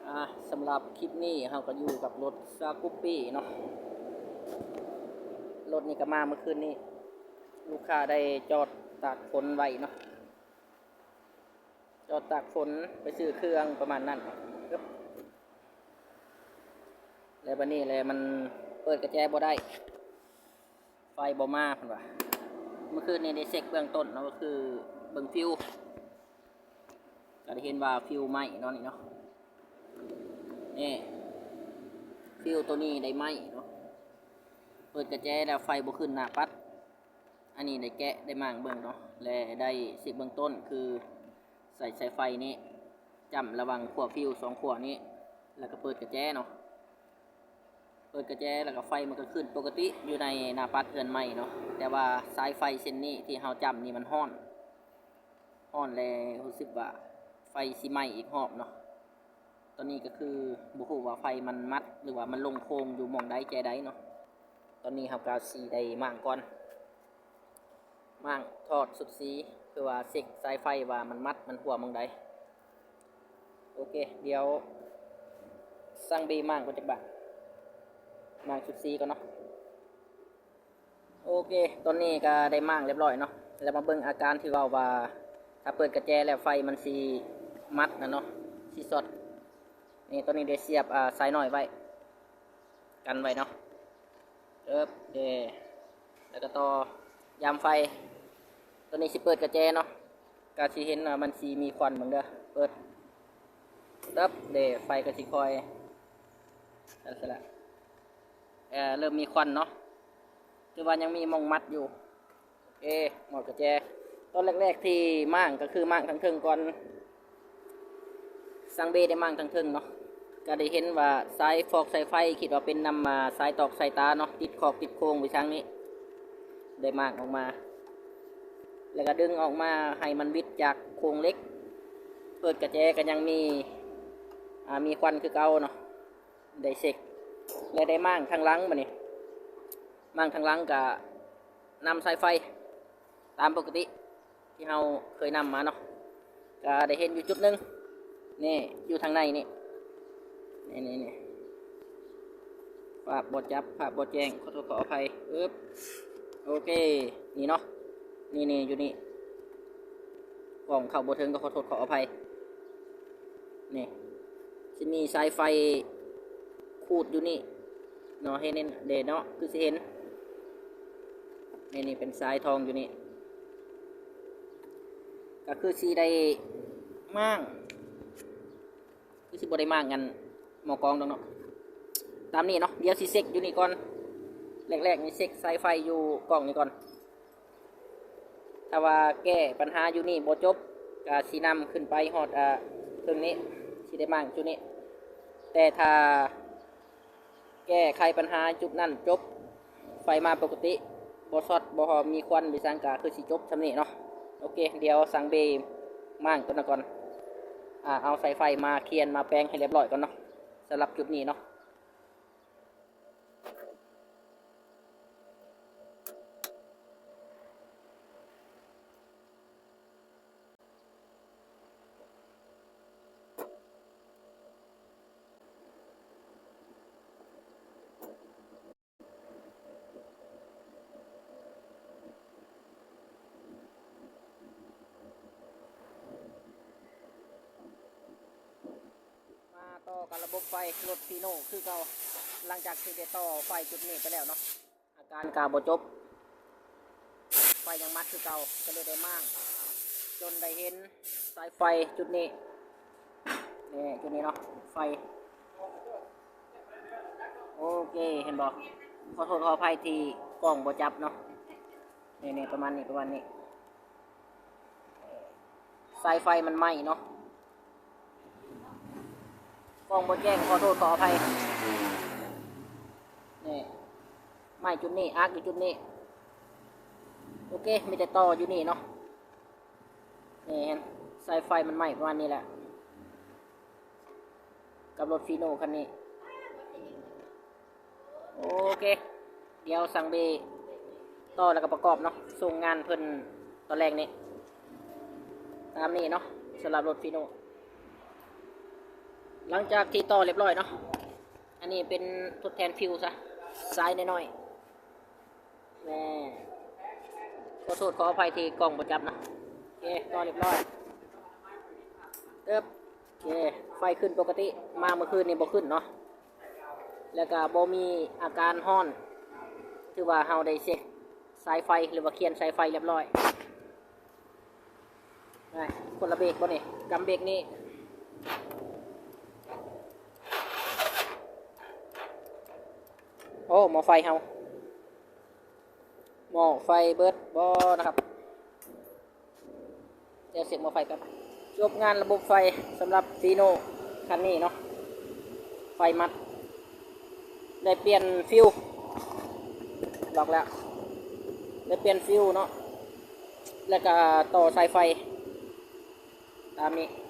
ອ່າ ສຳລັບຄລິບນີ້ເຮົາກໍຢູ່ກັບລົດສະກູບປີ້ເນາະ. ລົດນີ້ກໍມາເມື່ອຄືນນີ້ ລູກຄ້າໄດ້ຈອດຕາກຝົນໄວ້ເນາະ, ຈອດຕາກຝົນໄປຊື້ເຄື່ອງປະມານນັ້ນ. ແລ້ວບັດນີ້ແຫຼະ ມັນເປີດກະແຈບໍ່ໄດ້ ໄຟບໍ່ມາເພິ່ນວ່າ. ເມື່ອຄືນນີ້ໄດ້ເຊັກເບື້ອງຕົ້ນເນາະ ກໍຄືເບິ່ງຟິວ ກໍໄດ້ເຫັນວ່າຟິວໄໝ້ເນາະນີ້ເນາະ. ນີ້ ຟິວໂຕນີ້ໄດ້ໄໝ້ເນາະ, ເປີດກະແຈແລ້ວໄຟບໍ່ຂຶ້ນໜ້າປັດ. ອັນນີ້ໄດ້ແກະໄດ້ມ້າງເບິ່ງເນາະ ແລະໄດ້ເຊັກເບື້ອງຕົ້ນ ຄືໃສ່ສາຍໄຟນີ້ຈ້ຳລະຫວ່າງຂົ້ວຟິວສອງຂົ້ວນີ້ ແລ້ວກໍເປີດກະແຈເນາະ. ເປີດກະແຈແລ້ວກໍໄຟມັນກໍຂຶ້ນປົກກະຕິຢູ່ໃນໜ້າປັດເຮືອນໃໝ່ເນາະ, ແຕ່ວ່າສາຍໄຟເສັ້ນນີ້ທີ່ເຮົາຈ້ຳນີ້ມັນຮ້ອນ ຮ້ອນແລ້ວຮູ້ສຶກວ່າໄຟຊິໄໝ້ອີກຮອບເນາະ. ຕອນນີ້ກໍຄືບໍ່ຮູ້ວ່າໄຟມັນມັດ ຫຼືວ່າມັນລົງໂຄງຢູ່ໝ່ອງໃດແຈໃດເນາະ. ຕອນນີ້ເຮົາກໍຊິໄດ້ມ້າງກ່ອນ. ມ້າງ ຖອດຊຸດສີ ຄືວ່າເຊັກສາຍໄຟວ່າມັນມັດ ມັນຮົ່ວໝ່ອງໃດ. ໂອເຄ ດຽວສັ່ງເບມ້າງກ່ອນຈັກບາດ, ມ້າງຊຸດສີກ່ອນເນາະ. ໂອເຄ ຕອນນີ້ກໍໄດ້ມ້າງຮຽບຮ້ອຍເນາະ, ແລ້ວມາເບິ່ງອາການທີ່ເວົ້າວ່າ ຖ້າເປີດກະແຈແລ້ວໄຟມັນຊິມັດນະເນາະ ຊິຊັອດ. ນີ້ ຕອນນີ້ໄດ້ສຽບ ອາ ສາຍນ້ອຍໄວ້ ກັນໄວ້ເນາະ. ເອີບ ເດ ແລ້ວກໍຕໍ່ຢາມໄຟ. ຕອນນີ້ຊິເປີດກະແຈເນາະ, ກະຊິເຫັນວ່າມັນຊິມີຄວັນເບິ່ງເດີ. ເປີດ ເອີບ ເດ ໄຟກໍຊິຄ່ອຍ ນັ້ນຊະລະ ເອີ ເລີ່ມມີຄວັນເນາະ, ຖືວ່າຍັງມີໝ່ອງມັດຢູ່. ເອ ໝອດກະແຈ. ຕອນແລກໆທີ່ມ້າງກໍຄືມ້າງທາງເທິງກ່ອນ, ຊ່າງເບໄດ້ມ້າງທາງເທິງເນາະ, ກໍໄດ້ເຫັນວ່າສາຍຟອກສາຍໄຟ ຄິດວ່າເປັນນຳ ອາ ສາຍຕອກສາຍຕາເນາະ, ຕິດຄອກຕິດໂຄງໄປທາງນີ້, ໄດ້ມ້າງອອກມາ ແລ້ວກໍດຶງອອກມາໃຫ້ມັນບິດຈາກໂຄງເຫຼັກ. ເປີດກະແຈກໍຍັງມີ ອາ ມີຄວັນຄືເກົ່າເນາະ. ໄດ້ເຊັກ ແລະ ໄດ້ມ້າງທາງຫຼັງ. ບັດນີ້ມ້າງທາງຫຼັງກະນຳສາຍໄຟຕາມປົກກະຕິທີ່ເຮົາເຄີຍນຳມາເນາະ, ກະໄດ້ເຫັນຢູ່ຈຸດໜຶ່ງ ນີ້ ຢູ່ທາງໃນນີ້ ນີ້ໆໆ ພາບບໍ່ຈັບ ພາບບໍ່ແຈ້ງ ຂໍໂທດຂໍອະໄພ. ອຶບ ໂອເຄ ນີ້ເນາະ ນີ້ໆ ຢູ່ນີ້ ກ້ອງເຂົ້າບໍ່ເຖິງ ກໍຂໍໂທດຂໍອະໄພ. ນີ້ ຊິມີສາຍໄຟຂູດຢູ່ນີ້ເນາະ, ເຫັນເດເນາະ ຄືຊິເຫັນ ນີ້ ນີ້ເປັນສາຍທອງຢູ່ນີ້, ກໍຄືຊິໄດ້ມ້າງ ຄືຊິບໍ່ໄດ້ມ້າງອັນໝໍ້ກອງດອກເນາະ. ຕາມນີ້ເນາະ ດຽວຊິເຊັກຢູ່ນີ້ກ່ອນ, ແລກໆນີ້ເຊັກສາຍໄຟຢູ່ກ້ອງນີ້ກ່ອນ. ຖ້າວ່າແກ້ປັນຫາຢູ່ນີ້ບໍ່ຈົບ ກະຊິນຳຂຶ້ນໄປຮອດ ອາ ເທິງນີ້ ຊິໄດ້ມ້າງຈຸດນີ້. ແຕ່ຖ້າແກ້ໄຂປັນຫາຈຸດນັ້ນຈົບ ໄຟມາປົກກະຕິ ບໍ່ຊັອດ ບໍ່ມີຄວັນ ມີຫຍັງ ກະຄືຊິຈົບຊ່ຳນີ້ເນາະ. ໂອເຄ ດຽວສັ່ງເບມ້າງຕົວນັ້ນກ່ອນ, ອາ ເອົາສາຍໄຟມາຄຽນມາແປງໃຫ້ລຽບຮ້ອຍກ່ອນເນາະ ສຳລັບຈຸດນີ້ເນາະ. ມາຕໍ່ກັບລະບົບໄຟລົດຟີໂນຄືເກົ່າ, ຫຼັງຈາກທີ່ໄດ້ຕໍ່ໄຟຈຸດນີ້ໄປແລ້ວເນາະ ອາການກະບໍ່ຈົບ, ໄຟຍັງມັດຄືເກົ່າ, ກໍເລີຍໄດ້ມ້າງ ຈົນໄດ້ເຫັນສາຍໄຟຈຸດນີ້. ນີ້ ຈຸດນີ້ເນາະ ໄຟ. ໂອເຄ ເຫັນບໍ່? ຂໍໂທດຂໍອະໄພທີ່ກ້ອງບໍ່ຈັບເນາະ. ນີ້ໆ ປະມານນີ້ ປະມານນີ້. ສາຍໄຟມັນໄໝ້ເນາະ, ກ້ອງບໍ່ແຈ້ງ ຂໍໂທດຂໍອະໄພ. ນີ້ ໄໝ້ຈຸດນີ້ ອາກຢູ່ຈຸດນີ້. ໂອເຄ ມີແຕ່ຕໍ່ຢູ່ນີ້ເນາະ. ນີ້ ສາຍໄຟມັນໄໝ້ປະມານນີ້ແຫຼະ ກັບລົດຟີໂນຄັນນີ້. ໂອເຄ ດຽວສັ່ງເບຕໍ່ ແລ້ວກໍປະກອບເນາະ, ສົ່ງງານເພິ່ນຕອນແລງນີ້. ຕາມນີ້ເນາະ ສຳລັບລົດຟີໂນ. ຫຼັງຈາກທີ່ຕໍ່ຮຽບຮ້ອຍເນາະ ອັນນີ້ເປັນທົດແທນຟິວຊະ ສາຍນ້ອຍໆ ແນ່ ຂໍໂທດຂໍອະໄພທີ່ກ້ອງບໍ່ຈັບນະ. ໂອເຄ ຕໍ່ຮຽບຮ້ອຍ ເອີບ ໂອເຄ ໄຟຂຶ້ນປົກກະຕິ ມາມື້ຄືນນີ້ບໍ່ຂຶ້ນເນາະ ແລ້ວກະບໍ່ມີອາການຮ້ອນ ຖືວ່າເຮົາໄດ້ເຊັກສາຍໄຟ ຫຼືວ່າຄຽນສາຍໄຟຮຽບຮ້ອຍ. ໄປ ຄົນລະເບກບໍ່ນີ້ ກຳເບກນີ້ ໂອ້ ໝໍ້ໄຟເຮົາ ໝໍ້ໄຟເບິດບໍ່ນະຄັບ? ດຽວເຊັກໝໍ້ໄຟແປັບ. ຈົບງານລະບົບໄຟສຳລັບຟີໂນຄັນນີ້ເນາະ ໄຟມັດ ໄດ້ປ່ຽນຟິວ ລັອກແລ້ວ ໄດ້ປ່ຽນຟິວເນາະ ແລ້ວກະຕໍ່ສາຍໄຟຕາມນີ້.